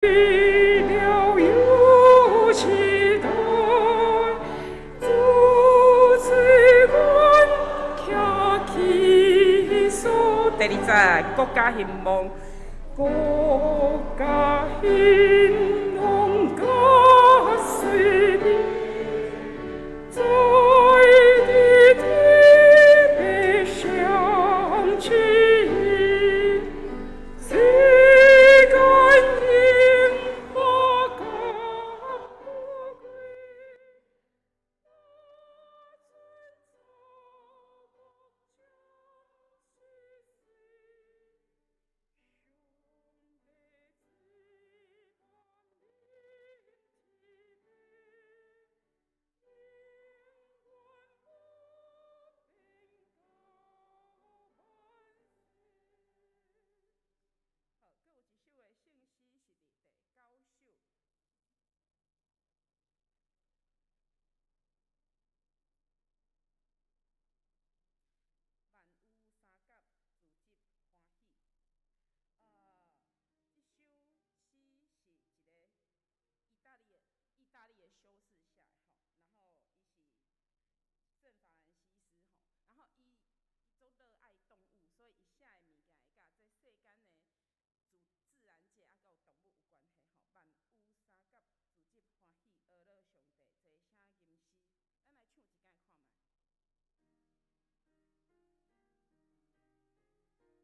了又期待，主子阮徛起所。第二節，國家興亡，國家興亡甲衰滅，在你特別相契，世間榮華甲富貴，哪准草木將死死，兄弟姊妹臨天邊，永遠無變到萬世。好，閣有一首的聖詩是佇第九首。萬有三甲自執歡喜。這首詩是一个意大利的修士寫的吼，然後伊是聖法蘭西斯吼，然後伊足熱愛動物，所以伊寫的物件會佮這世間的自然界猶閣有動物有關係吼。萬有三甲自執歡喜，阿樂上帝，齊聲吟詩，咱來唱一擺看覓。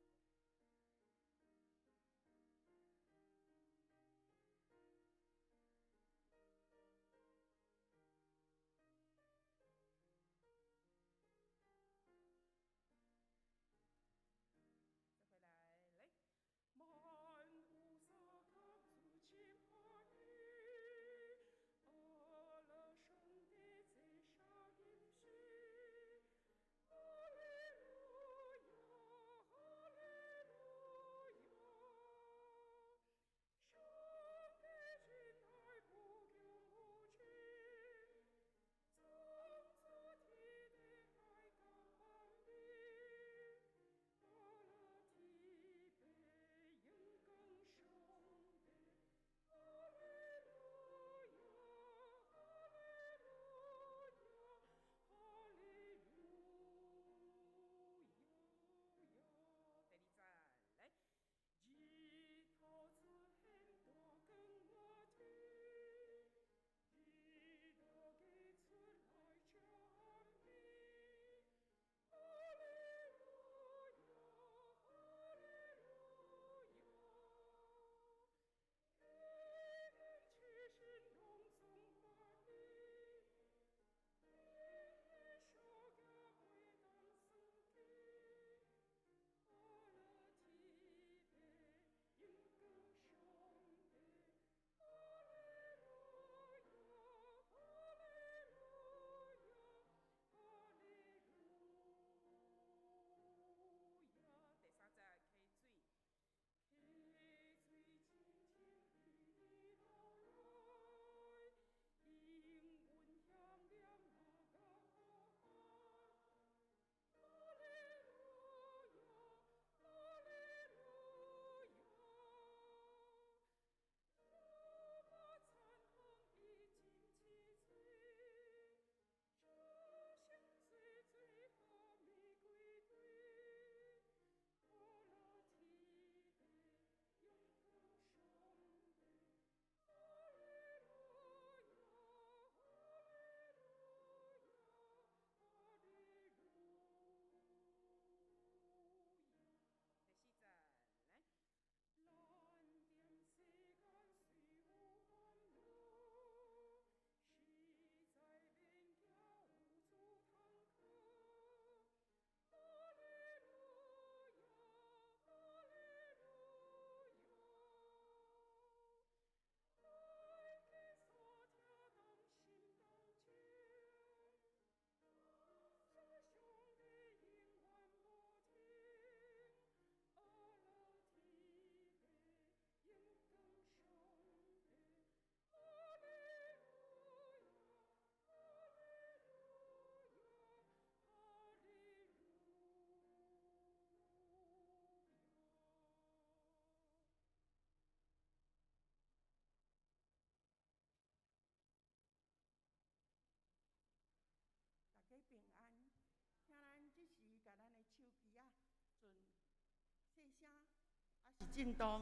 抑是震動，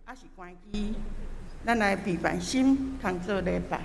抑是關機，咱來備凡心，通做禮拜。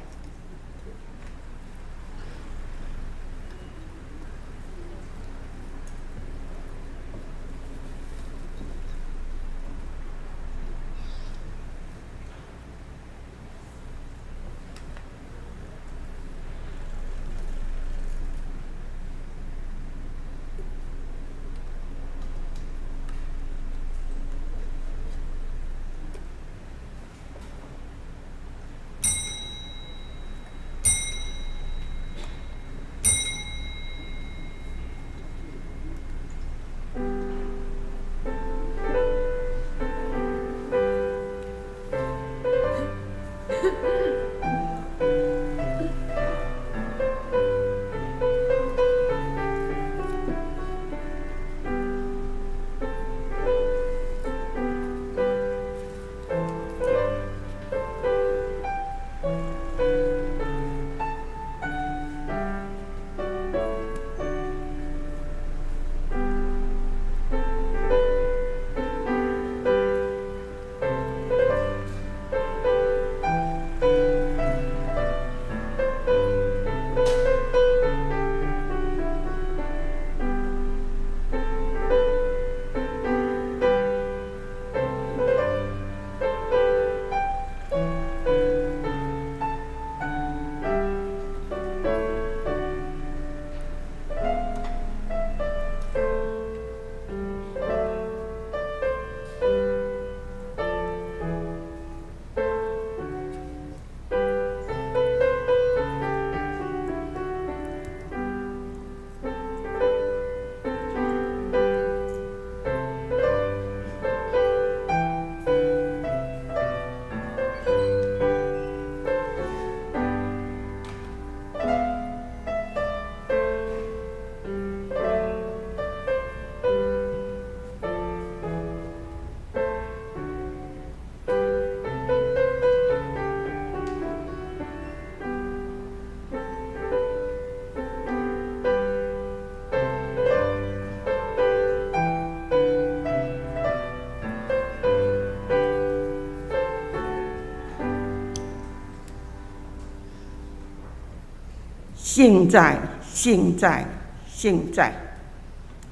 聖哉，聖哉，聖哉！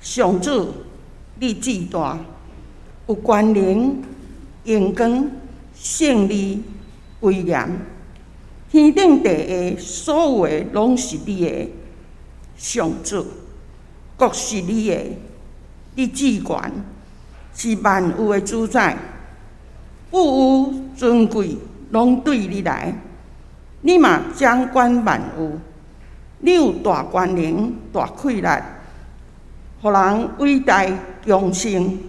上主，你至大，有權能、榮光、勝利、威嚴，天頂地下所有的攏是你的。上主，國是你的，你至懸，是萬有的主宰，富有尊貴攏對你來，你嘛掌管萬有。你有大權能、大氣力，予人偉大強盛。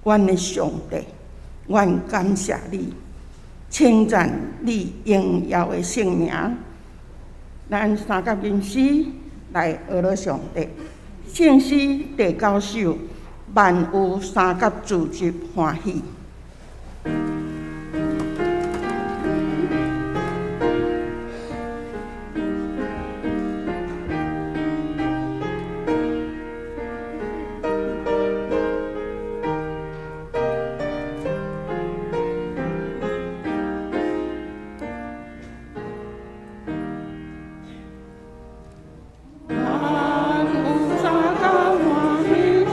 阮的上帝，阮感謝你，稱讚你榮耀的聖名。咱三甲吟詩來學了上帝。聖詩第九首，萬有三甲自集歡喜。萬有三甲歡喜。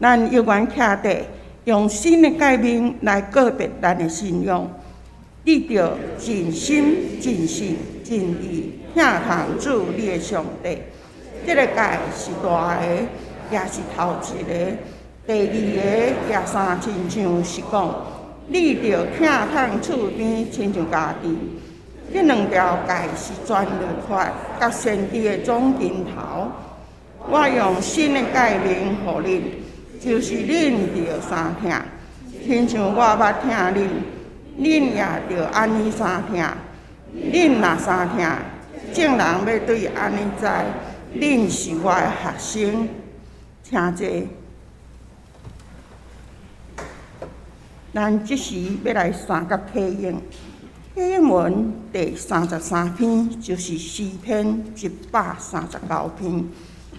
咱猶原徛佇用新的誡命來告別咱的信仰。你著盡心、盡性、盡意疼痛主你的上帝。這个誡是大个，也是頭一个。第二个也相親像是講，你著疼痛厝邊親像家己。這兩條誡是全律法佮先知的總根頭。我用新的誡命予恁，就是恁著相疼，親像我捌疼恁，恁也著按呢相疼。恁若相疼，眾人欲對按呢知，恁是我的學生。請坐。咱這時欲來三佮啟應，啟應文第三十三篇，就是詩篇139篇。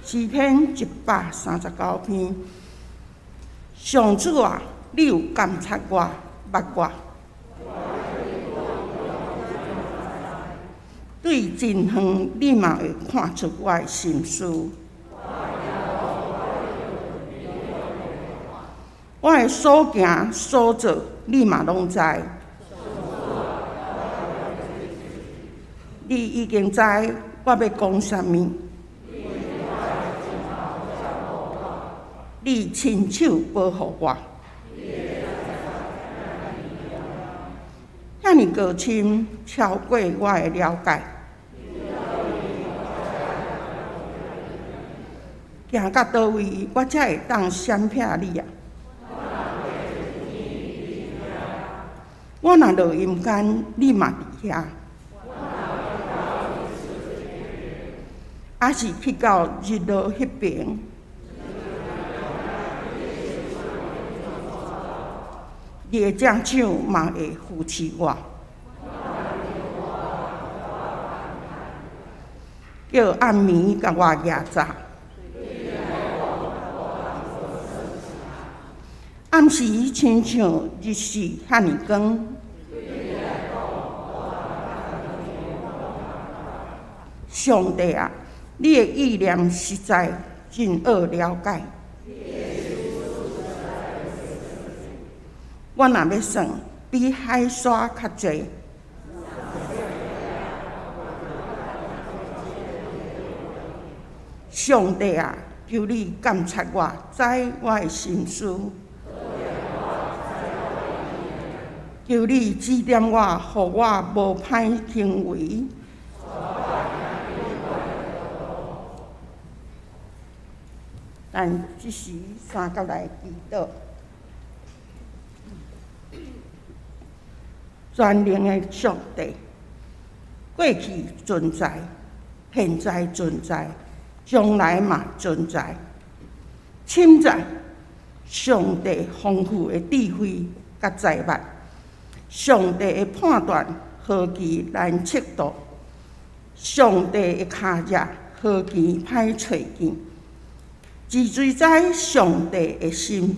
詩篇一百三十九篇，上主啊，你有監察我，捌我。對真遠，你嘛會看出我的心思。我的所行所做，你嘛攏知。你已經知我欲講啥物。你親手保護我，遐爾高深，超過我的了解。行到佗位，我才會當閃避你啊！我若落陰間，你嘛佇遐；抑是去到日落彼爿。你的正手嘛會扶持我，叫暗暝共我夯紮。暗時親像日時遐爾光。上帝啊，你的意念實在真奧了解。我若欲算，比海沙較濟。上帝啊，求你監察我，知我的心思。求你指點我，予我無歹行為。咱這時三佮來祈禱。全能的上帝，過去存在，現在存在，將來嘛存在。深知上帝豐富的智慧佮才物，上帝的判斷何其難測度，上帝的跤跡何其歹揣見。是誰知上帝的心？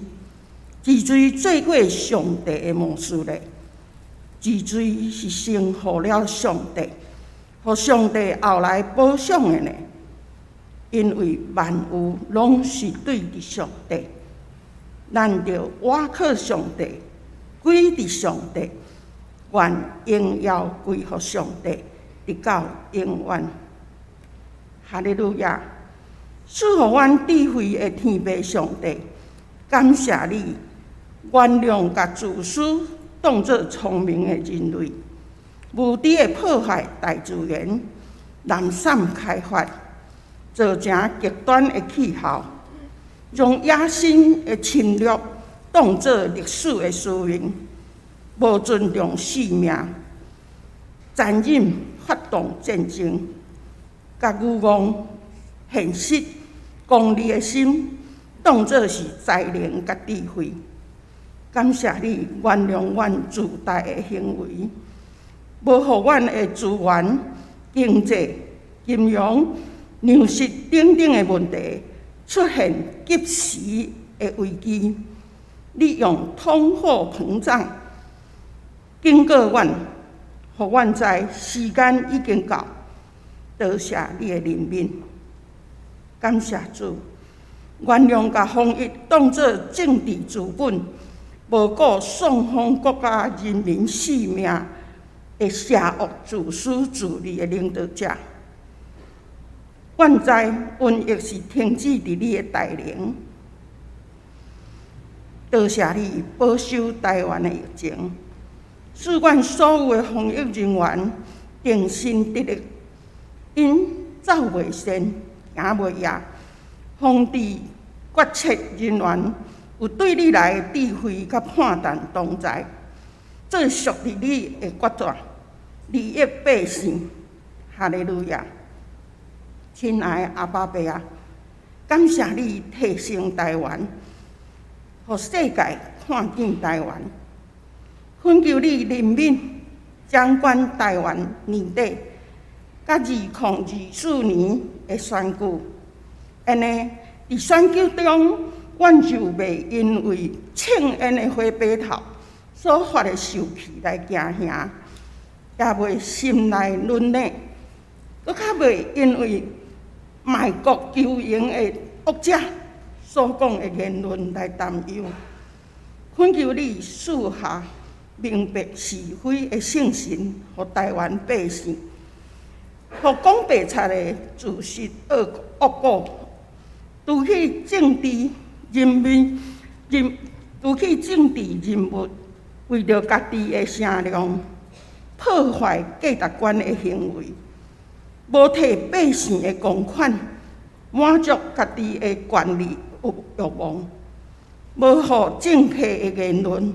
是誰做過上帝的謀士呢？是誰是先予了上帝，予上帝後來補償的呢？因為萬有攏是對佇上帝，咱著倚靠上帝，歸佇上帝，願榮耀歸予上帝，直到永遠。哈利路亞！賜予阮智慧的天父上帝，感謝你原諒共自私當做聰明的人類，無知的破壞大自然，濫訕開發，造成極端的氣候，將野心的侵略當做歷史的使命，無尊重生命，殘忍發動戰爭，共愚妄現實功利的心當做是才能佮智慧。感謝你原諒阮自大的行為，無予阮的資源、經濟、金融、糧食等等的問題出現及時的危機。你用通貨膨脹警告阮，予阮知時間已經到。多謝你的憐憫，感謝主，原諒共防疫當做政治資本，無顧雙方國家人民性命的邪惡自私自利的領導者。阮知瘟疫是停止佇你的大能，多謝你保守台灣的疫情，使阮所有的防疫人員定心得力，𪜶走袂散，行袂夜，防治決策人員有對你來的智慧佮判斷同在，做屬佇你的決斷，利益百姓。哈利路亞！親愛的阿爸父啊，感謝你提升台灣，予世界看見台灣。懇求你憐憫掌管台灣年底佮2024年的選舉，按呢佇選舉中，阮就袂因為衝煙的火白頭所發的受氣來驚嚇，也袂心內軟軟，閣較袂因為賣國求榮的惡者所講的言論來擔憂。懇求你賜下明白是非的聖神，予台灣百姓，予講白賊的自食惡果，除去政治人民人，除去政治人物為著家己的聲量，破壞價值觀的行為，無提百姓的公款，滿足家己的權力欲望，無予政客的言論，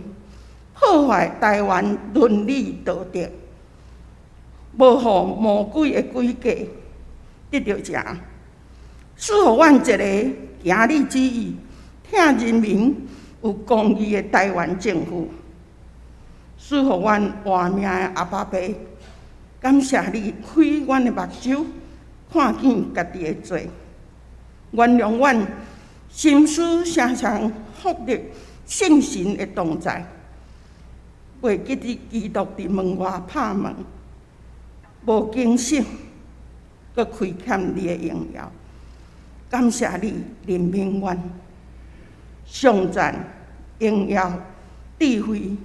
破壞台灣倫理道德，無予魔鬼的詭計得著成，賜予阮一个行你旨意、疼人民、有公義的台灣政府，賜予阮活命的阿爸父，感謝你開阮的目睭，看見家己的罪，原諒阮心思常常忽略聖神的同在，袂記得基督佇門外拍門，無警醒，閣虧欠你的榮耀。感謝你憐憫阮，頌讚、榮耀、智慧、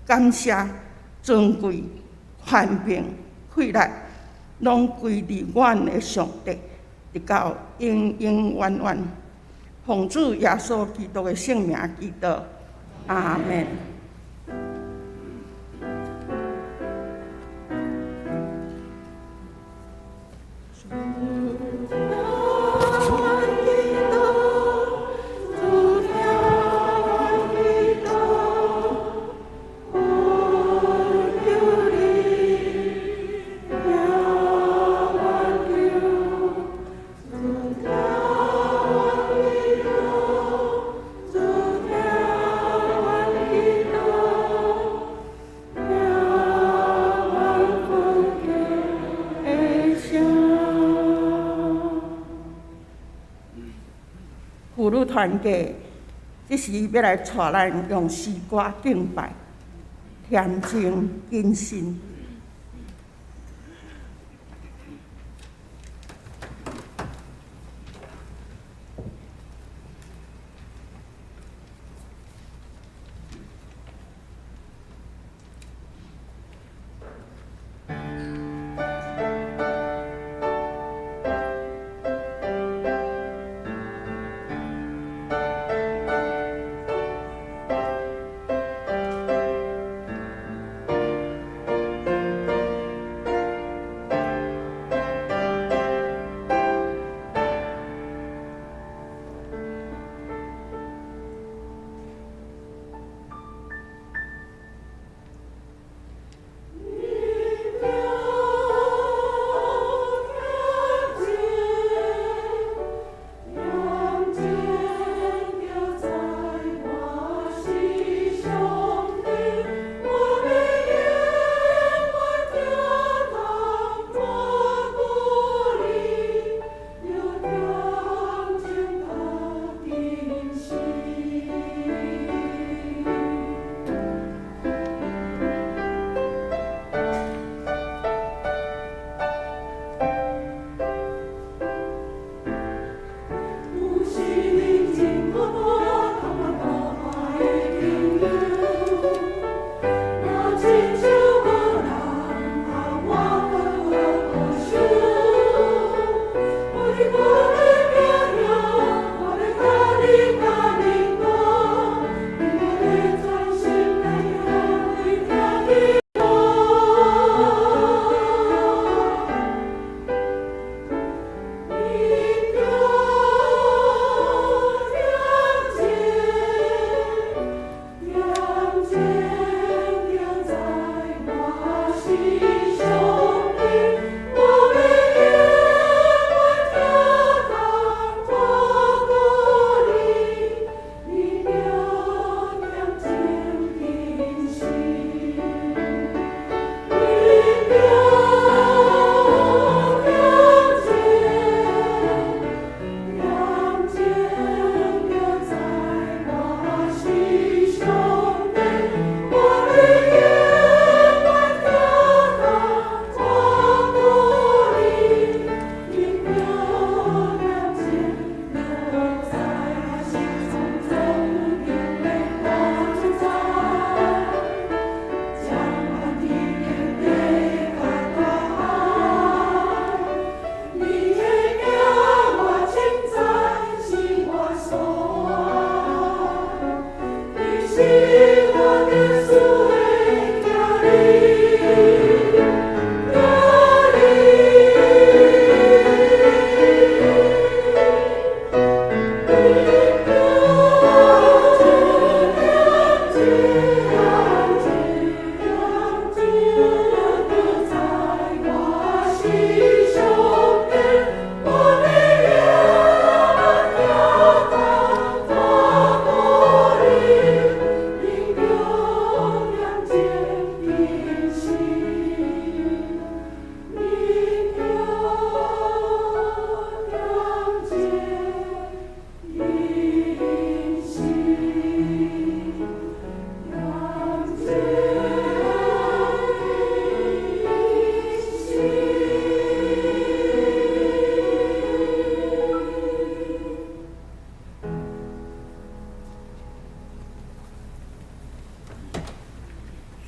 感謝、尊貴、權柄、氣力，攏歸佇阮的上帝，直到永永遠遠。奉主耶穌基督的聖名祈禱，阿們。婦女團契，這時欲來帶咱用詩歌敬拜，恬靜謹慎。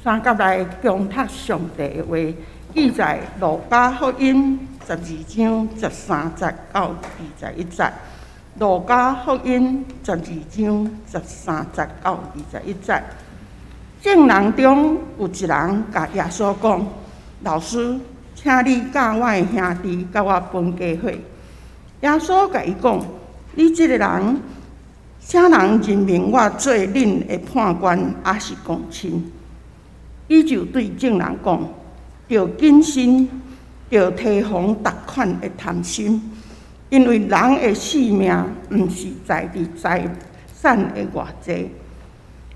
三甲來恭讀上帝的話，記載路加福音12章13節到21節。路加福音12章13節到21節。眾人中有一人共耶穌講：老師，請你教我的兄弟佮我分家伙。耶穌共伊講：你這个人，啥人任命我做恁的判官，抑是公親？伊就對眾人講：著謹慎，著提防逐款的貪心，因為人的性命毋是在佇財產的偌濟。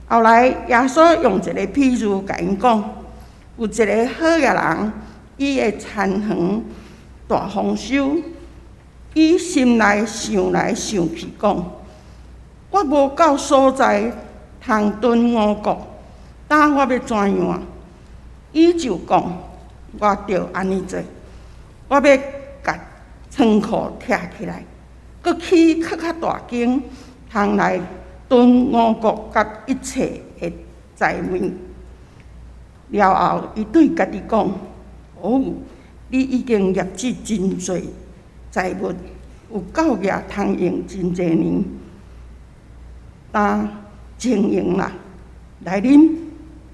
後來耶穌用一个比喻共𪜶講：有一个好額人，伊的田園大豐收，伊心內想來想去，講：我無夠所在通囤五穀，今我欲怎樣？伊就講：我著按呢做，我欲共倉庫拆起來，閣起閣較大間，通來囤五穀佮一切的財物。了後，伊對家己講：哦，你已經累積真濟財物，有夠額通用真濟年，今清閒啦，來啉，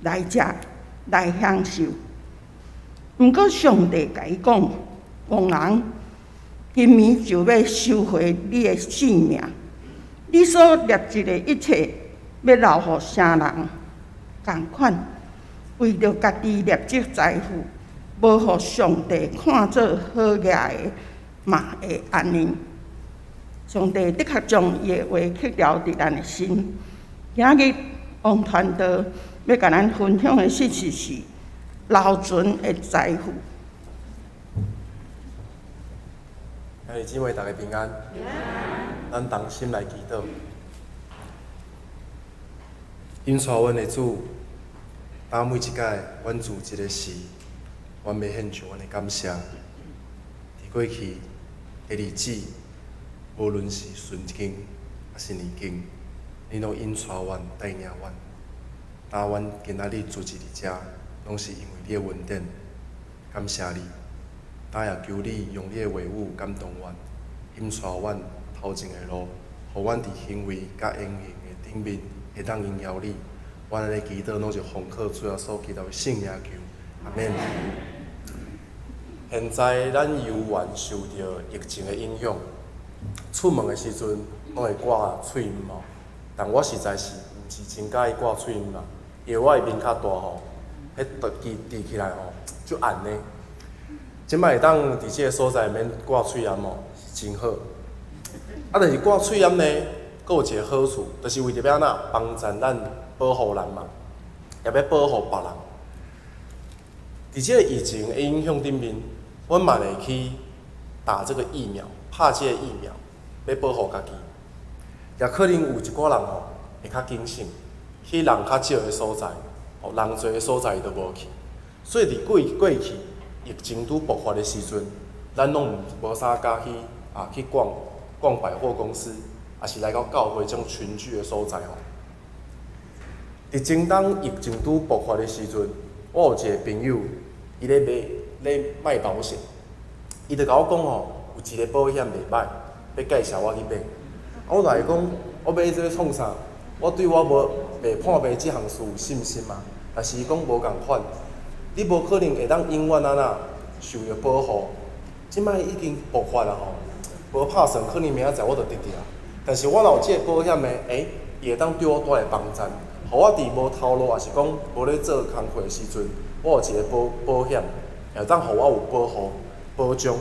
來食，來享受。毋過上帝共伊講：戇人，今暝就欲收回你的性命，你所累積的一切，欲留予啥人？仝款，為著家己累積財富，無予上帝看做好額的，嘛會按呢。上帝的確將伊的話刻牢佇咱的心。今日王傳道欲共咱分享的信息是留存的財富。兄弟姊妹，大家平安。咱同心來祈禱。引帶阮的主，當每一擺阮聚一个時，阮欲獻上阮的感謝。佇過去的日子，無論是順境抑是逆境，你攏引帶阮、帶領阮。當阮今仔日聚集佇遮，攏是因為你的恩典，感謝你。今也求你用你的話語感動阮，引帶阮頭前的路，予阮佇行為佮言行的頂面會當榮耀你。阮按呢祈禱，攏是奉靠主耶穌基督的聖名求，阿們。現在咱猶原受著疫情的影響，出門的時陣攏會掛喙罨吼，但我實在是毋是真佮意掛喙罨啦，因為我的面較大吼，彼戴戴起來吼足絚的。這擺會當佇這个所在免掛喙罨吼，是真好。啊，但是掛喙罨呢，閣有一个好處，就是為著欲按怎幫助咱保護咱嘛，也欲保護別人。佇這个疫情的影響頂面，阮嘛會去打這个疫苗，拍這个疫苗，欲保護家己。也可能有一寡人吼會較謹慎，去人較少的所在，哦，人濟的所在伊就無去。所以佇過過去疫情拄爆發的時陣，咱攏無啥敢去啊去逛逛百貨公司，抑是來到教會這種群聚的所在吼。佇前冬疫情拄爆發的時陣，我有一个朋友，伊咧賣咧賣保險，伊就共我講吼，有一个保險袂䆀，欲介紹我去買。啊，我就來講，我買這欲創啥？我對我無袂破病這項事有信心嘛。但是伊講無仝款，你無可能會當永遠按怎受著保護。這擺已經爆發了吼，無拍算，可能明仔載我就得著啊。但是我若有這个保險的，欸，伊會當對我帶來幫助，予我佇無頭路，抑是講無咧做工課的時陣，我有一个保保險，會當予我有保護保障。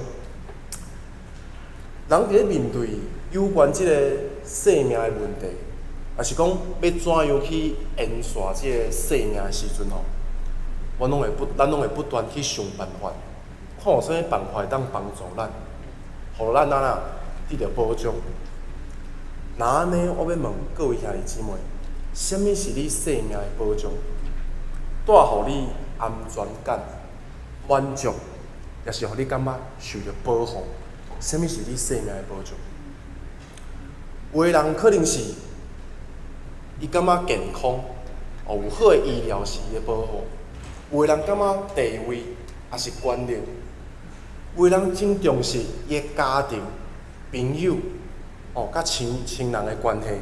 人佇咧面對有關這个生命的問題，抑是講欲怎樣去延續這个生命的時陣吼，阮攏會不，咱攏會不斷去想辦法，看有啥物辦法會當幫助咱，予咱按怎得著保障。若按呢，我欲問各位兄弟姊妹，啥物是你生命的保障？帶予你安全感、滿足，抑是予你感覺受著保護？啥物是你生命的保障？有的人可能是伊感覺健康，哦，有好的醫療是伊的保護。有的人感覺地位抑是權力，有的人真重視伊的家庭、朋友，哦，佮親親人的關係。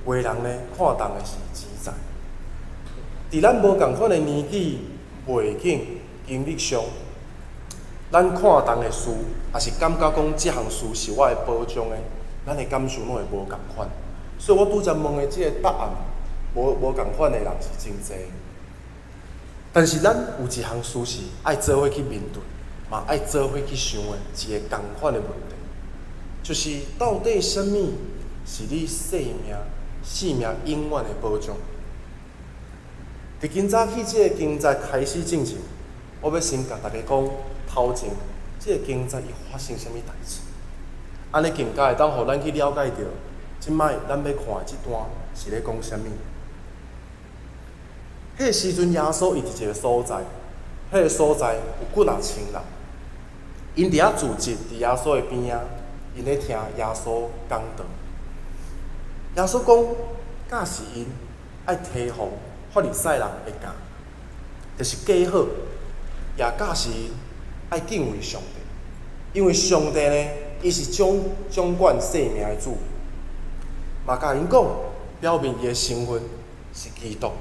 有的人呢，看重的是錢財。佇咱無仝款的年紀、背景、經歷上，咱看重的事，抑是感覺講這項事是我的保障的，咱的感受攏會無仝款。所以我拄才問的這個答案，無仝款的人是真濟。但是咱有一項事是愛做伙去面對，嘛愛做伙去想的一个仝款的問題，就是到底啥物是你生命永遠的保障？佇今早起這個經節開始進前，我欲先共大家講頭前這個經節伊發生啥物代誌，按呢更加會當予咱去了解著，這擺咱欲看的這段是咧講啥物。彼个時陣，耶穌伊佇一个所在，彼个所在有幾若千人，𪜶佇遐聚集佇耶穌的邊仔，𪜶咧聽耶穌講道。耶穌講，教示𪜶愛提防法利賽人的教，就是假好，也教示𪜶愛敬畏上帝，因為上帝呢，伊是掌管生命的主。嘛共𪜶講，表明伊的身份是基督。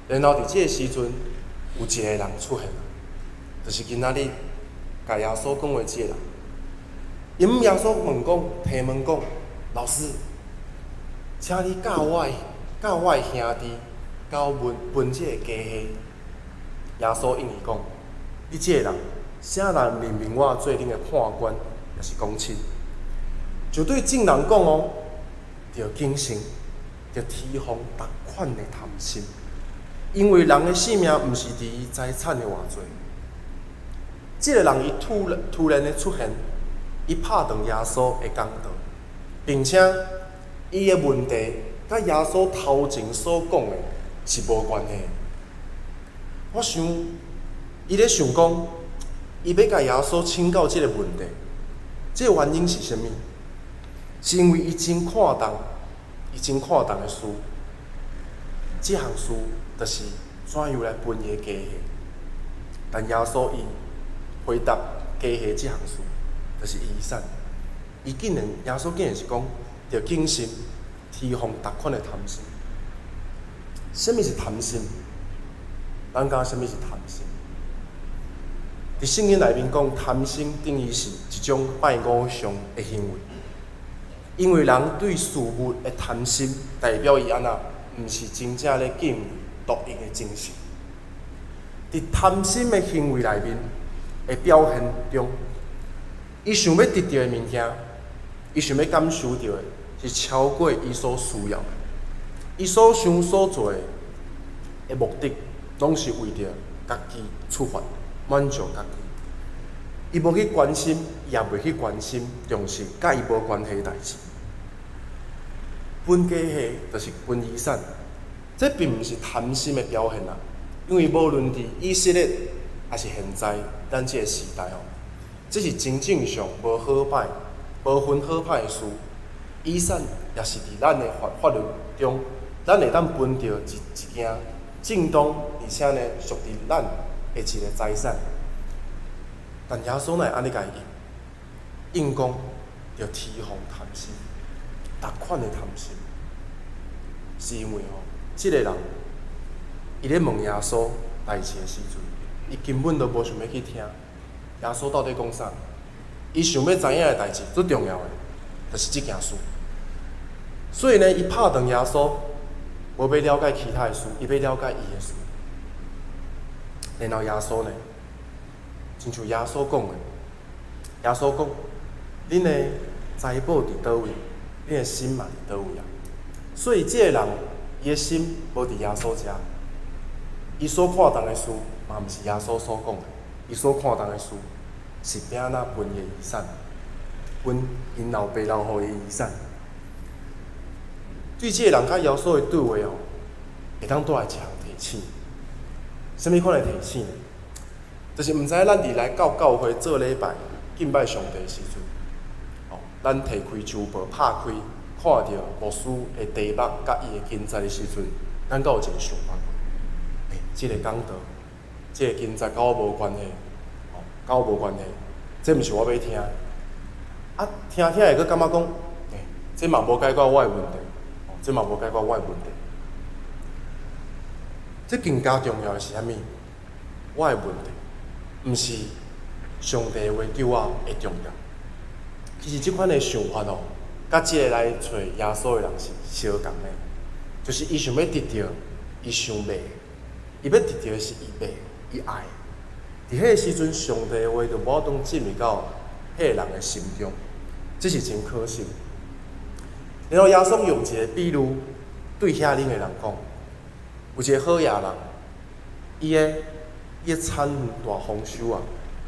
然後佇這个時陣，有一个人出現，就是今仔日共耶穌講話這个人。因耶穌問講，提問講，老師，請你教我的兄弟，共我分這個家業。耶穌應伊講，你這個人，啥人任命我做恁的判官，抑是公親？就對眾人講哦，著謹慎，著提防逐款的貪心，因為人的性命毋是佇伊財產的偌濟。這个人伊突然的出現，伊拍斷耶穌的講道，並且伊的問題佮耶穌頭前所講的是無關係。我想，伊咧想講，伊欲共耶穌請教這个問題，這个原因是啥物？是因為伊真看重，伊真看重的事，這項事就是怎樣來分伊的家業。但耶穌伊回答家業這項事，就是遺產。伊竟然，耶穌竟然是講，著謹慎提防逐款的貪心。啥物是貪心？咱感覺啥物是貪心？佇聖經內面講，貪心等於是一種拜偶像的行為。因為人對事物的貪心，代表伊按怎，毋是真正咧敬畏獨一的真神。佇貪心的行為內面的表現中，伊想欲得著的物件，伊想欲感受著的，是超過伊所需要的。伊所想所做的目的，攏是為著家己出發，滿足家己。伊無去關心，也袂去關心重視佮伊無關係的代誌。分家業就是分遺產，這並毋是貪心的表現啊！因為無論佇以色列，抑是現在咱這个時代哦，這是真正常無好歹、無分好歹的事。遺產也是佇咱的法律中，咱會當分著一件正當，而且呢屬佇咱的一个財產。但耶穌哪會按呢共伊應？應講著提防貪心，逐款的貪心，是因為吼，這个人伊咧問耶穌代誌的時陣，伊根本都無想欲去聽耶穌到底講啥。伊想欲知影的代誌最重要的，就是這件事。所以呢，伊拍斷耶穌，無欲了解其他的事，伊欲了解伊的事。然後耶穌呢，親像耶穌講的，耶穌講：恁的財寶佇佗位，恁的心嘛佇佗位啊。所以這个人，伊的心無佇耶穌遮，伊所看重的事嘛毋是耶穌所講的，伊所看重的事是欲按怎分伊的遺產，分𪜶老爸留予伊的遺產。對這个人佮耶穌的對話哦，會當帶來一項提醒。啥物款的提醒？就是毋知咱佇來到教會做禮拜、敬拜上帝的時陣，哦，咱提開周報拍開，看著牧師的題目佮伊的經節的時陣，咱敢有一个想法？欸，這個講道，這個經節佮我無關係，吼，佮我無關係，這毋是我欲聽的。啊，聽聽會閣感覺講，欸，這嘛無解決我的問題，哦，這嘛無解決我的問題。這更加重要的是啥物？我的問題，毋是上帝的話對我的重要。其實這款的想法哦，佮這个來揣耶穌的人是相仝的，就是伊想欲得著，伊想欲，伊欲得著的是伊欲，伊愛。佇彼个時陣，上帝的話就無法度進入到彼个人的心中，這是真可惜。然後耶穌用一个比喻對遐恁的人講，有一个好野人，伊的田園大豐收啊，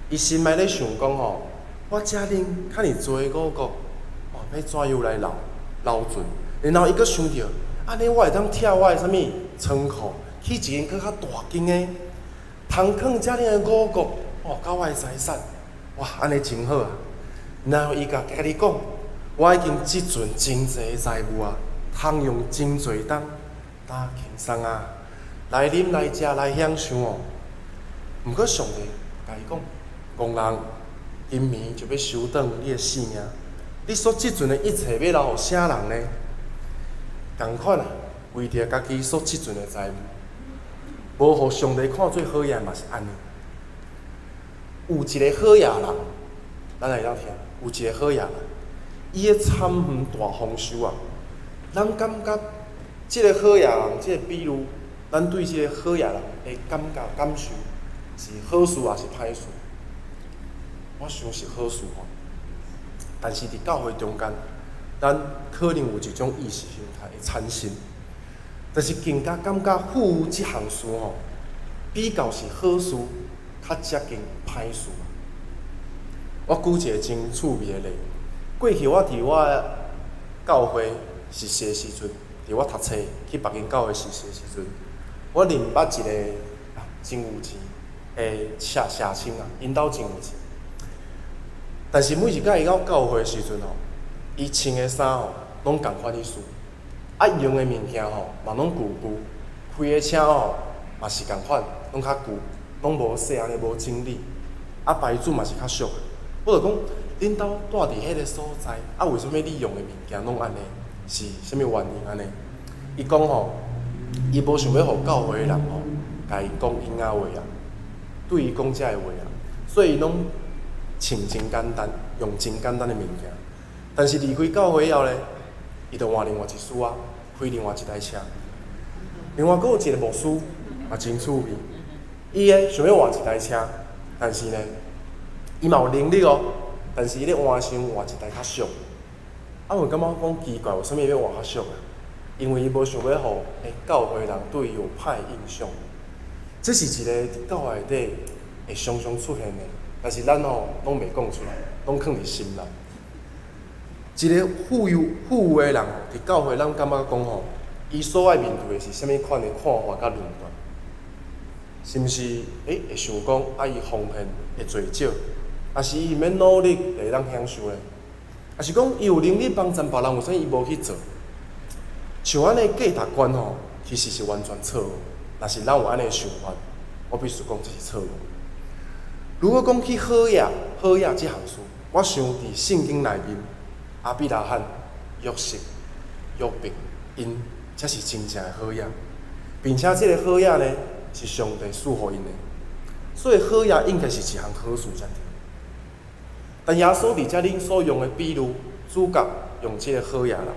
伊心內咧想講吼，我遮恁較爾濟五穀，哦，欲怎樣來留留存？然後伊閣想著，按呢我會當拆我的啥物倉庫，起一間閣較大間的，通囥遮爾的五穀，哦，佮我的財產，哇，按呢真好啊！然後伊共家己講，我已經積存真濟財物啊，通用真濟冬，焦輕鬆啊，來啉來食來享受哦。毋過上帝共伊講，戇人，今暝就欲收轉你的性命，你所積存的一切欲留予啥人呢？仝款啊，為著家己所積存的財物，無予上帝看做好野嘛是按呢。有一个好野人，咱來當聽，有一个好野人，伊的田園大豐收啊。咱感覺這个好野人，這个比喻，咱對這个好野人的感覺感受是好事抑是歹事？我想是好事吼。但是佇教會中間，咱可能有一種意識形態的產生，就是更加感覺富有這項事吼，比較是好事，較接近歹事。我舉一個真趣味的例，過去我佇我教會實習的時陣，佇我讀冊去別間教會實習的時陣，我認捌一个真有錢的社青啊，𪜶兜真有錢。但是每一擺伊到教會的時陣吼，伊穿的衫吼攏仝款意思，啊用的物件吼嘛攏舊舊，開的車吼嘛是仝款，攏較舊，攏無洗按呢無整理，啊牌子嘛是較俗的。我就講，恁兜蹛佇彼个所在，啊為啥物你用的物件攏按呢？是啥物原因按呢？伊講吼，伊無想欲予教會的人吼，共伊講囡仔話啊，對伊講這个話啊，所以伊攏穿真簡單，用真簡單的物件。但是離開教會以後咧，伊就換另外一束啊，開另外一台車。另外，閣有一个牧師嘛真趣味，伊咧想欲換一台車，但是呢，伊嘛有能力哦，但是伊咧換想換一台較俗。啊，有感覺講奇怪，為啥物欲換較俗啊？因為伊無想欲予教會人對伊有歹印象。這是一個佇教會內底會常常出現的，但是咱吼攏袂講出來，攏囥佇心內。一个富有富有的人，佇教會咱感覺講吼，伊所愛面對的是啥物款的看法佮論斷？是毋是？會想講啊，伊奉獻會濟少，抑是伊毋免努力就會當享受咧？抑是講伊有能力幫贊別人，為啥物伊無去做？像按呢價值觀吼，其實是完全錯誤。若是咱有按呢想法，我必須講這是錯誤。如果講起好野，好野這項事，我想佇聖經內面，亞伯拉罕、約瑟、約伯，𪜶才是真正的好野，並且這个好野呢，是上帝賜予𪜶的，所以好野應該是一項好事才對。但耶穌佇遮裡所用的比喻，主角用這个好野人，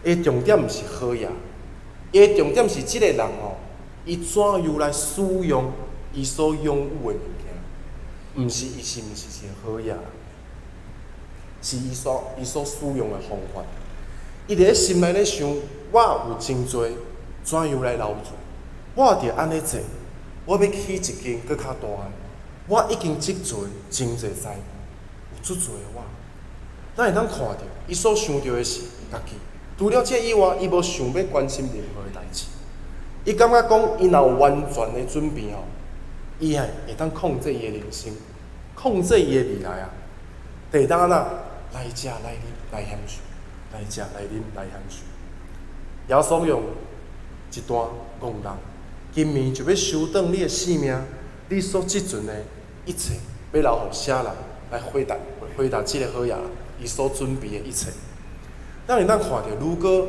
伊重點毋是好野，伊的重點是這个人吼，伊怎樣來使用伊所擁有的物件，毋是伊是毋是一个好野人，是伊所使用的方法。伊佇咧心內咧想，我有真濟，怎樣來留住？我著按呢做，我欲起一間閣較大的。我已經積存真濟財，有足濟的我。咱會當看著，伊所想著的是家己。除了這以外，伊無想欲關心任何的代誌。伊感覺講，伊若有完全的準備吼，伊會會當控制伊的人生，控制伊的未來啊。就會當按怎來食來啉來享受，來食來啉來享受。耶穌用一段戇人今暝就欲收轉你的性命，你所積存的一切，欲留予啥人來回答？回答這个好額人，伊所準備的一切。咱會當看著，如果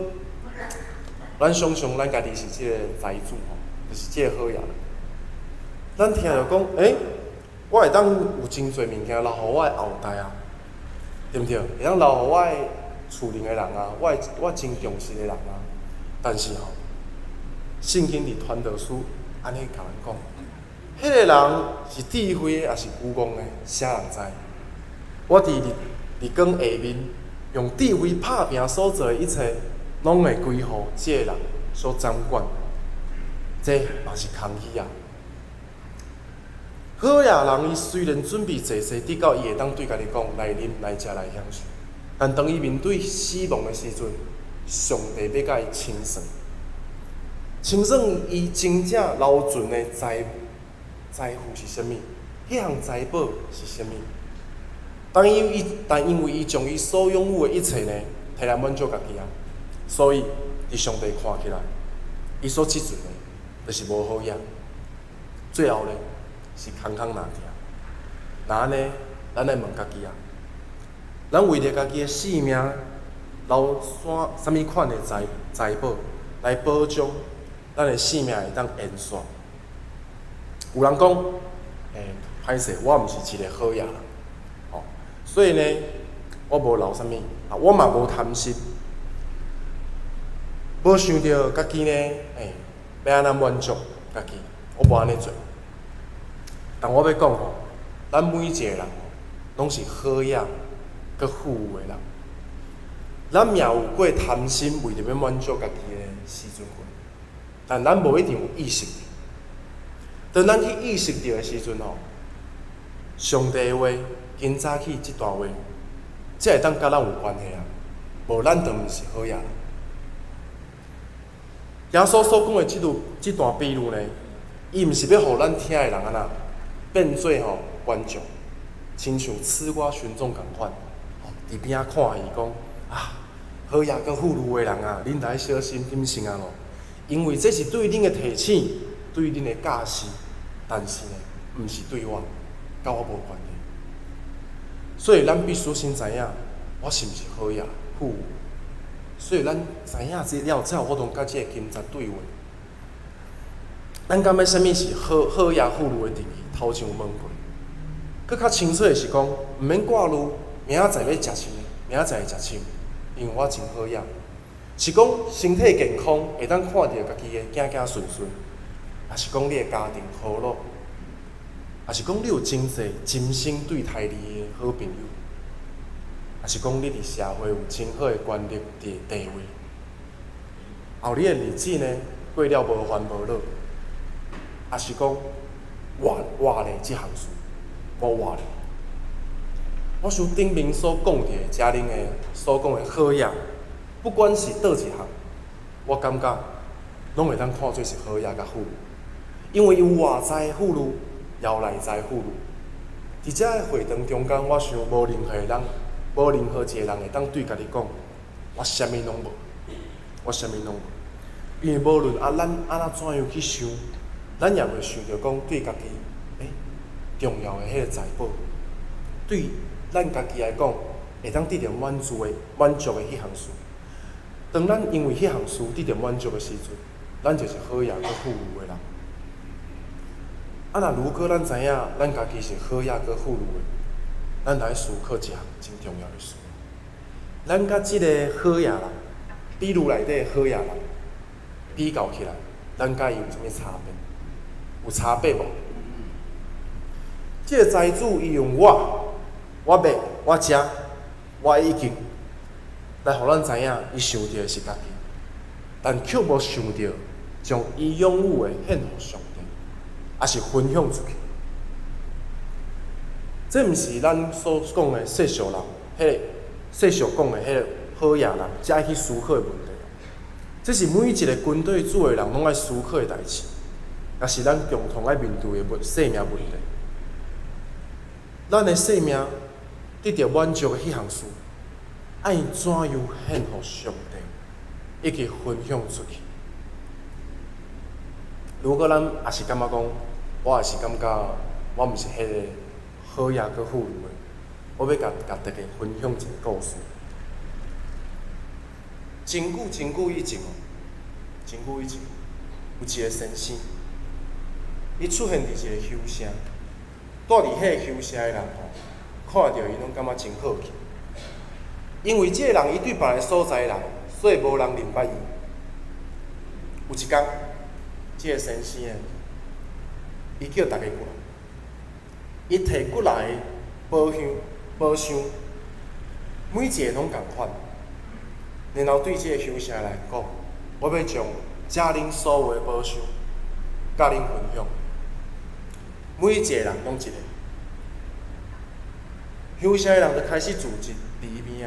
咱想像咱家己是這个財主吼，就是這个好額人。咱聽著講，我會當有真濟物件留予我的後代啊，對毋對？會當留予我的厝裡的人啊，我真重視的人啊。但是吼，聖經佇傳道書按呢共咱講，彼个人是智慧的，抑是愚戇的，啥人知？我佇日日光下面用智慧拍拚所做的一切，攏會歸予這个人所掌管。這嘛是空虛啊！好額人伊雖然準備濟濟，直到伊會當對家己講來啉來食來享受，但當伊面對死亡的時陣，上帝欲共伊清算，清算伊真正留存的財財富是啥物？彼項財寶是啥物？當伊但因為伊將伊所擁有的一切呢，提來滿足家己啊，所以佇上帝看起來，伊所積存的，就是無好額。最後呢，是空空拿去。若按呢，咱來問家己啊，咱為著家己的性命留啥啥物款的財財寶來保障咱的性命會當延續？有人講，歹勢，我毋是一个好額人，吼，所以呢，我無留啥物，啊，我嘛無貪心，無想著家己呢，欲按怎滿足家己，我無按呢做。但我欲講吼，咱每一个人吼，攏是好額閣富有的人。咱也有過貪心，為著欲滿足家己的時陣過，但咱無一定有意識著。當咱去意識著的時陣吼，上帝的話，今早起這段話，才會當佮咱有關係啊！無咱就毋是好額。耶穌所講的這段這段比喻呢，伊毋是欲予咱聽的人按怎變做吼觀眾，親像吃瓜群眾仝款，吼佇邊仔看戲講啊，好額閣富裕的人啊，恁著愛小心謹慎啊囉，因為這是對恁的提醒，對恁的教示，但是呢，毋是對我，佮我無關係。所以咱必須先知影，我是毋是好額富裕。所以咱知影這了，才有法度佮這个經節對話。咱感覺啥物是好好額富裕的定義？頭前有問過。閣較清楚的是講，毋免掛慮明仔載欲食啥，明仔載會食啥，因為我真好額。是講身體健康，會當看著家己的囝囝孫孫，抑是講你的家庭和樂，抑是講你有真濟真心對待你的好朋友，抑是講你佇社會有真好的權力地地位，後你的日子呢過了無煩無惱，抑是講活活咧這項事，我活咧。我想頂面所講著的，嘉玲的所講的好額，不管是佗一項，我感覺攏會當看做是好額佮富裕，因為有外在富裕，也有內在富裕。佇這个會堂中間，我想無任何人，無任何一個人會當對家己講，我啥物攏無，我啥物攏無。因為無論啊，咱按怎樣去想，咱也袂想著講對家己，重要的彼个財寶，對咱家己來講，會當得著滿足的滿足的彼項事。當咱因為彼項事得著滿足的時陣，咱就是好額閣富裕的人。啊，若如果咱知影咱家己是好額閣富裕的，咱來思考一項真重要的事。咱佮這个好額人，比喻內底好額人比較起來，咱佮伊有啥物差別？有差別無？這个財主伊用我、我欲、我食、我已經來予咱知影，伊想著的是家己，但卻無想著將伊擁有的獻予上帝，抑是分享出去。這毋是咱所講的世俗人，彼个世俗講的彼个好額人，才愛去思考的問題。這是每一个跟隨主的人攏愛思考的代誌，也是咱共同愛面對的問生命問題。咱的生命得著滿足的彼項事，愛怎樣獻予上帝，以及分享出去？如果咱也是感覺講，我也是感覺我毋是彼個好也閣富有的，我欲共共大家分享一个故事。真久真久以前哦，真久以前，有一个先生，伊出現佇一个鄉城，住佇彼个鄉城的人吼，看著伊攏感覺真好奇，因為這个人伊對別个所在來，所以無人認捌伊。有一工，這个先生伊叫逐家過來，伊提幾來个寶箱、寶箱，每一个攏仝款。然後對這个鄉城來講，我欲將遮恁所有的寶箱，佮恁分享。每一個人攏一个。鄉城的人就開始聚集佇伊邊仔，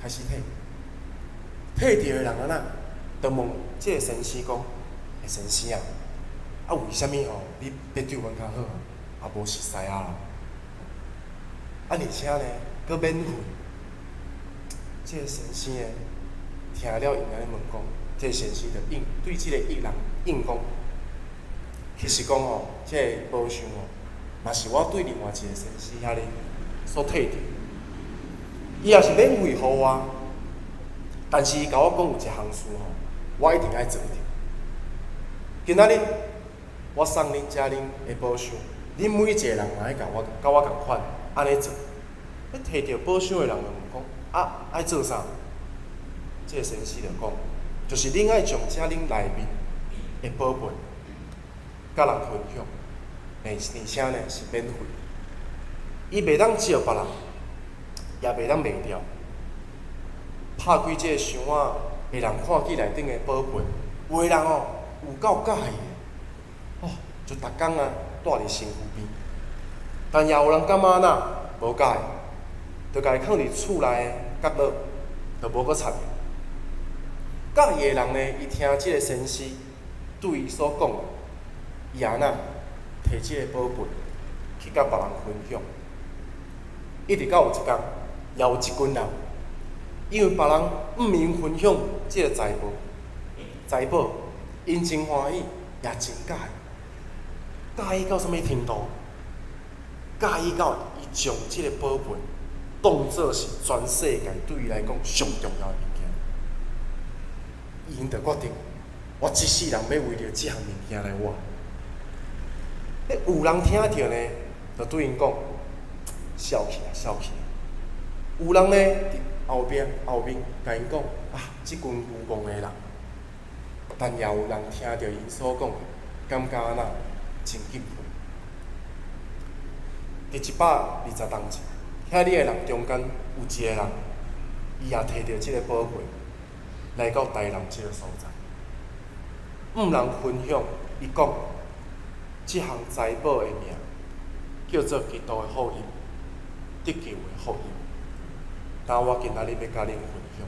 開始提。提著的人按怎？就問這个先生講：欸，先生啊，啊為啥物吼你欲對阮較好，啊無熟似啊啦？啊而且呢，閣免費。這个先生呢，聽了𪜶按呢問講，這个先生就應對這个伊人應講，其實講吼，這个寶箱吼，嘛是我對另外一個先生遐咧所提著，伊也是免費予我，但是伊共我講有一項事吼，我一定愛做著。今仔日我送恁遮恁的寶箱，恁每一個人嘛愛共我佮我仝款按呢做。彼提著寶箱的人就問講：啊，愛做啥？這个先生就講，就是恁愛將遮恁內面的寶貝，佮人分享，而且呢是免費。伊袂當借別人，也袂當賣掉。拍開這个箱仔，的人看見內頂的寶貝，有的人哦有夠佮意的，哦，就逐工啊蹛佇身軀邊。但也有人感覺哪無佮意，就共伊囥佇厝內的角落，就無閣插伊。佮意的人呢，伊聽這个先生對伊所講的，伊也哪提這个寶貝去佮別人分享。一直到有一工，也有一群人，因為別人向𪜶分享這个財寶，財寶，𪜶真歡喜，也真佮意。佮意到啥物程度？佮意到伊將這个寶貝當做是全世界對伊來講上重要的物件。𪜶就決定，我這世人欲為著這項物件來活。有人聽著呢，就對𪜶講：痟去啊，痟去啊！有人呢，佇後壁後面共𪜶講：啊，這群愚戇的人。但也有人聽著𪜶所講，感覺按怎真敬佩。佇120冬前，遐爾的人中間有一个人，伊也提著這个寶貝來到台南這个所在，向人分享，伊講，這項財寶的名叫做基督的福音，得救的福音。但我今仔日欲佮恁分享，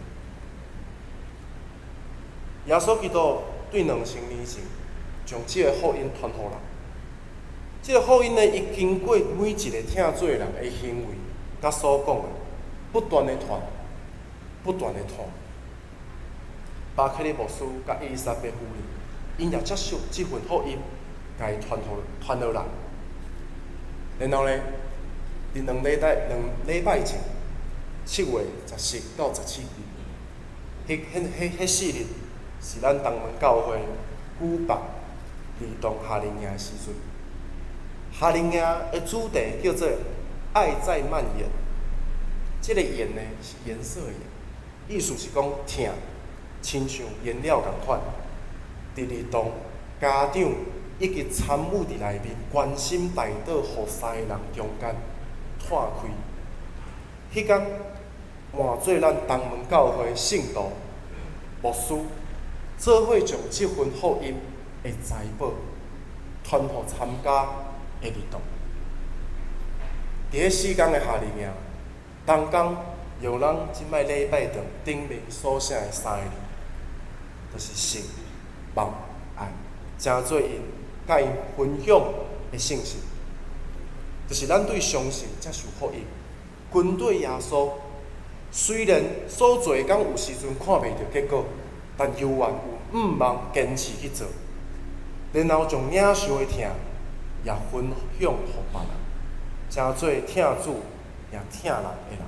耶穌基督對2000年前將這个福音傳予人。這个福音呢，伊經過每一个疼罪人的行為，佮所講的，不斷的傳，不斷的傳。巴克利牧師佮伊麗莎白夫人，𪜶也接受這份福音，共伊傳予傳落來。然後呢，佇2禮拜前，7月14到17日，彼4日是咱東門教會舉辦兒童夏令營的時陣。夏令營的主題叫做“愛在蔓延”。這个顏呢是顏色的顏，意思是講疼，親像顏料仝款。佇兒童、家長以及參與佇內面關心代禱服侍的人中間湠開。彼工換做咱東門教會聖徒、牧師，做伙將這份福音的財寶傳予參加的兒童。佇彼4工的夏令營，同工用咱這擺禮拜堂頂面所寫的三个字，就是信、望、愛，成做𪜶佮𪜶分享的信息，就是咱對相信接受福音，跟隨耶穌。雖然所做的工有時陣看袂著結果，但猶原有向望堅持去做。然後將領受的疼也分享予別人，成做疼主也疼人的人。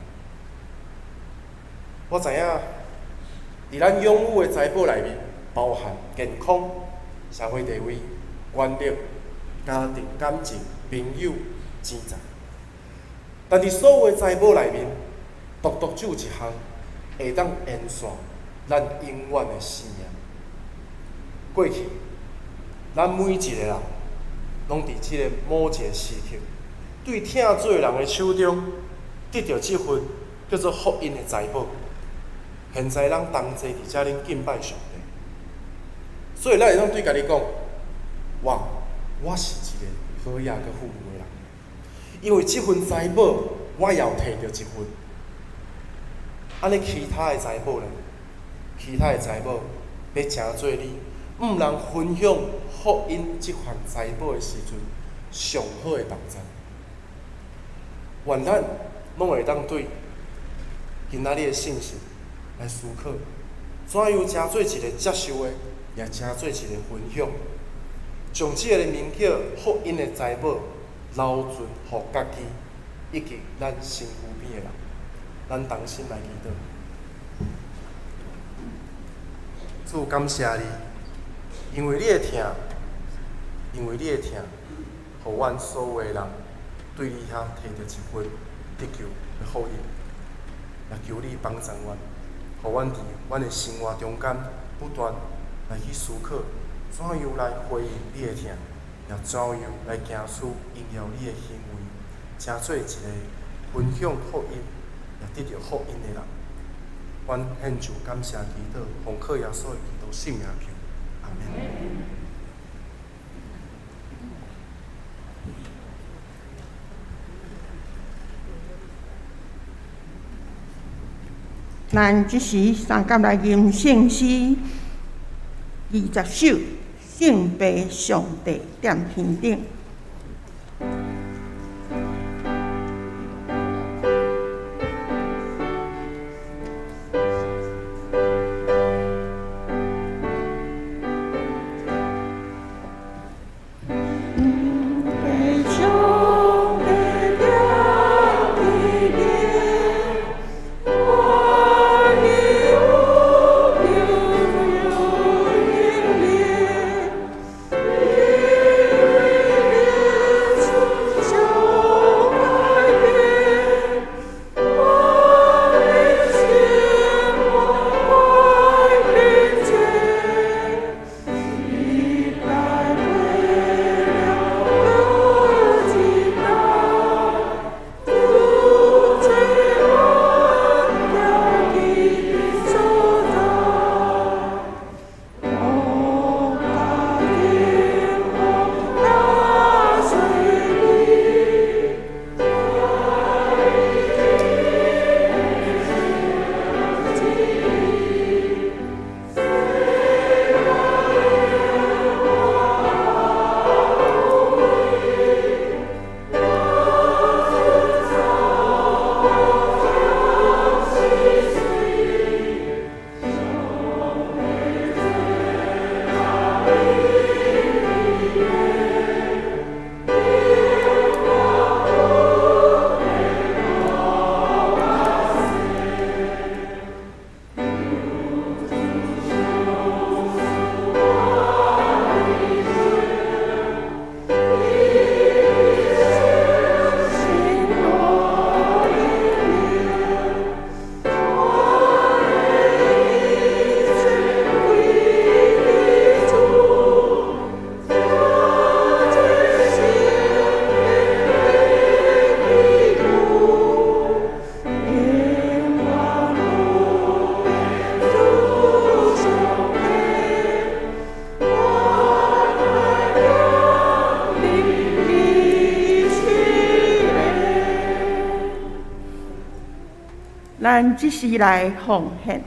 我知影，佇咱擁有的財寶內面，包含健康、社會地位、權力、家庭、感情、朋友、錢財。但佇所有的財寶內面，獨獨只有一項會當延續咱永遠的生命。過去，咱每一個人，攏佇這個某一個時刻，對疼主的人的手中，得著這份叫做福音的財寶。現在咱同齊佇遮恁敬拜上帝，所以咱會當對家己講：哇，我是一個好額閣富有的人，因為這份財寶，我也有摕著一份。按呢，其他的財寶呢？其他的財寶，欲成做你毋通分享福音這項財寶的時陣，上好的網站。願咱攏會當對今仔日的信息來思考，怎樣成做一個接受的，也成做一個分享，將這个名叫福音的財寶留存予家己以及咱身軀邊的人。咱同心來祈禱。主，感謝你，因為你的疼，因為你的疼，予阮所有的人對你遐提著一份得救的福音，也求你幫助阮，予阮佇阮的生活中間不斷來去思考，怎樣來回應你的疼，也怎樣來行出榮耀你的行為，成做一個分享福音，也得著福音的人。阮獻上感謝祈禱，奉靠耶穌基督聖名求，阿們。咱這時相佮來吟聖詩20首，聖父上帝踮天頂。咱這時來奉獻。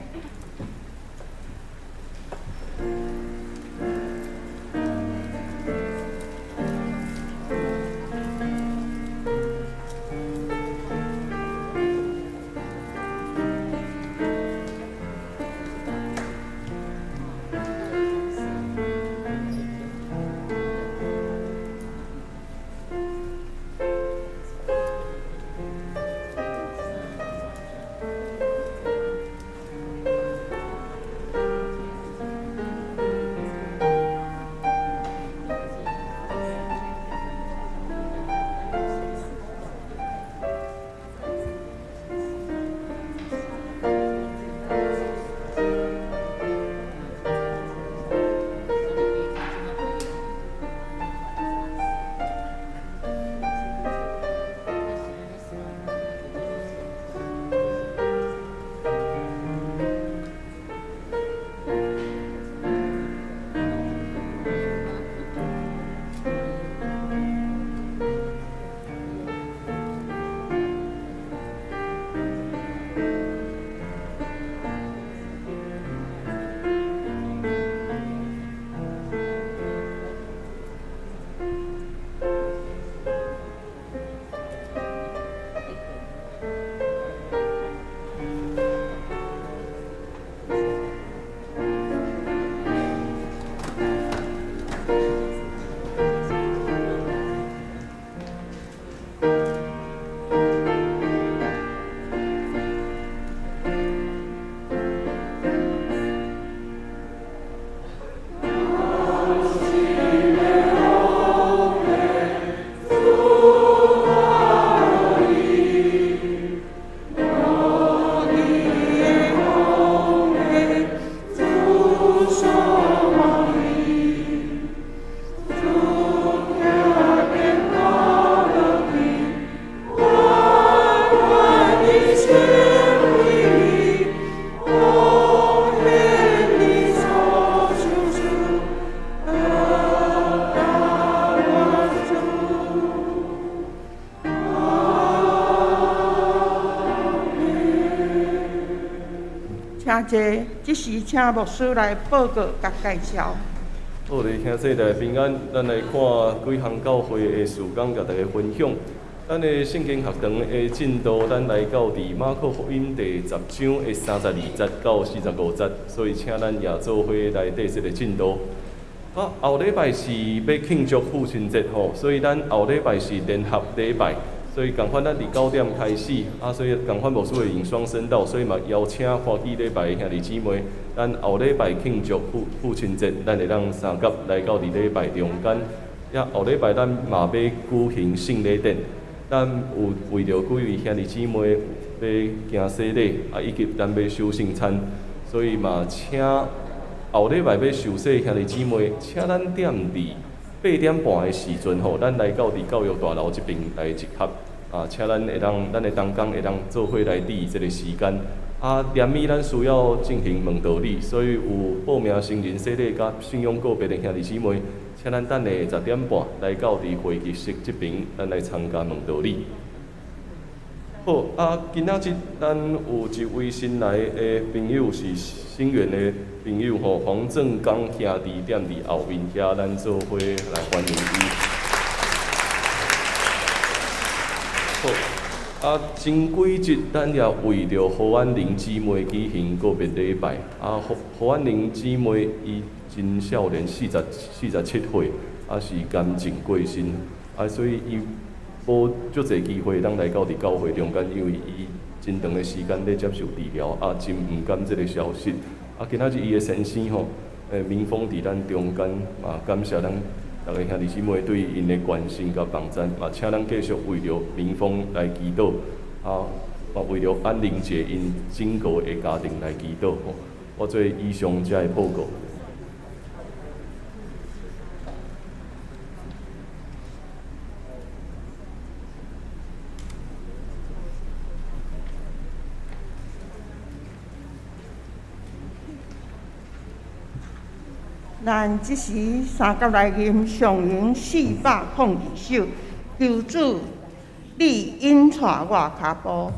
请坐，這時請牧師來報告佮介紹。好咧，兄弟大家平安。咱來看幾項教會的事工，共大家分享。咱的聖經學堂的進度，咱來到佇馬可福音第十章的32節到45節，所以請咱也做伙來綴這个進度。啊，後禮拜是欲慶祝父親節吼，所以咱後禮拜是聯合禮拜。所以仝款，咱佇9點開始，啊，所以仝款牧師會用雙聲道，所以嘛邀請歡喜禮拜的兄弟姊妹，咱後禮拜慶祝父親節，咱會當相佮來到佇禮拜中間。也後禮拜咱嘛欲舉行聖禮典，咱有為著幾位兄弟姊妹欲行洗禮，啊，以及咱欲守聖餐，所以嘛請後禮拜欲受洗的兄弟姊妹，請咱踮佇8點半的時陣吼，咱來到佇教育大樓這爿來集合。啊，請咱會當，咱的同工會當做伙來佇這个時間。啊，連尾咱需要進行問道禮，所以有報名成人洗禮佮信仰告別的兄弟姊妹，請咱等下10點半來到佇會議室這爿，咱來參加問道禮。好，啊，今仔日咱有一位新來的朋友是新園的朋友吼，黃正剛兄弟踮佇後面遐，咱做伙來歡迎伊。好，啊，前幾日咱也為著何安玲姊妹舉行告別禮拜。啊，何安玲姊妹伊真少年，47歲，啊是癌症過身，啊，所以伊無足濟機會通來到佇教會中間，因為伊真長的時間咧接受治療，啊，真毋甘這个消息。啊，今仔日伊的先生吼，明峰佇咱中間，嘛感謝咱逐个兄弟姊妹對𪜶的關心佮幫贊，嘛請咱繼續為著明峰來祈禱，啊，嘛為著安玲姐𪜶整個的家庭來祈禱吼。我做以上遮的報告。咱這時相佮來吟上詠402首，求主你引帶我跤步。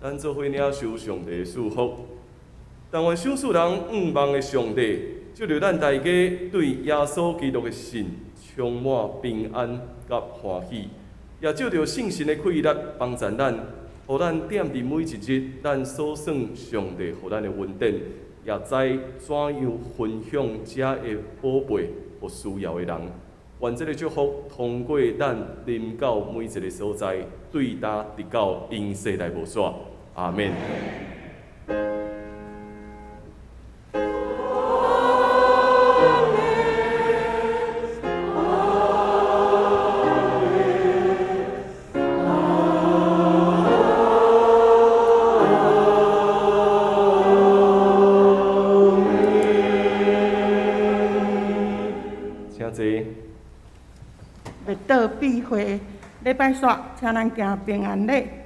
咱做伙領受上帝的祝福。但願賞賜人向望的上帝，藉著咱大家對耶穌基督的信，充滿平安佮歡喜，也藉著聖神的氣力幫助咱，予咱踮佇每一日，咱所算上帝予咱的恩典，也知怎樣分享這个寶貝予需要的人。願這个祝福通過咱臨到每一个所在，對今直到永世來無煞。阿免。請坐。欲倒闭會禮拜煞，請咱行平安禮。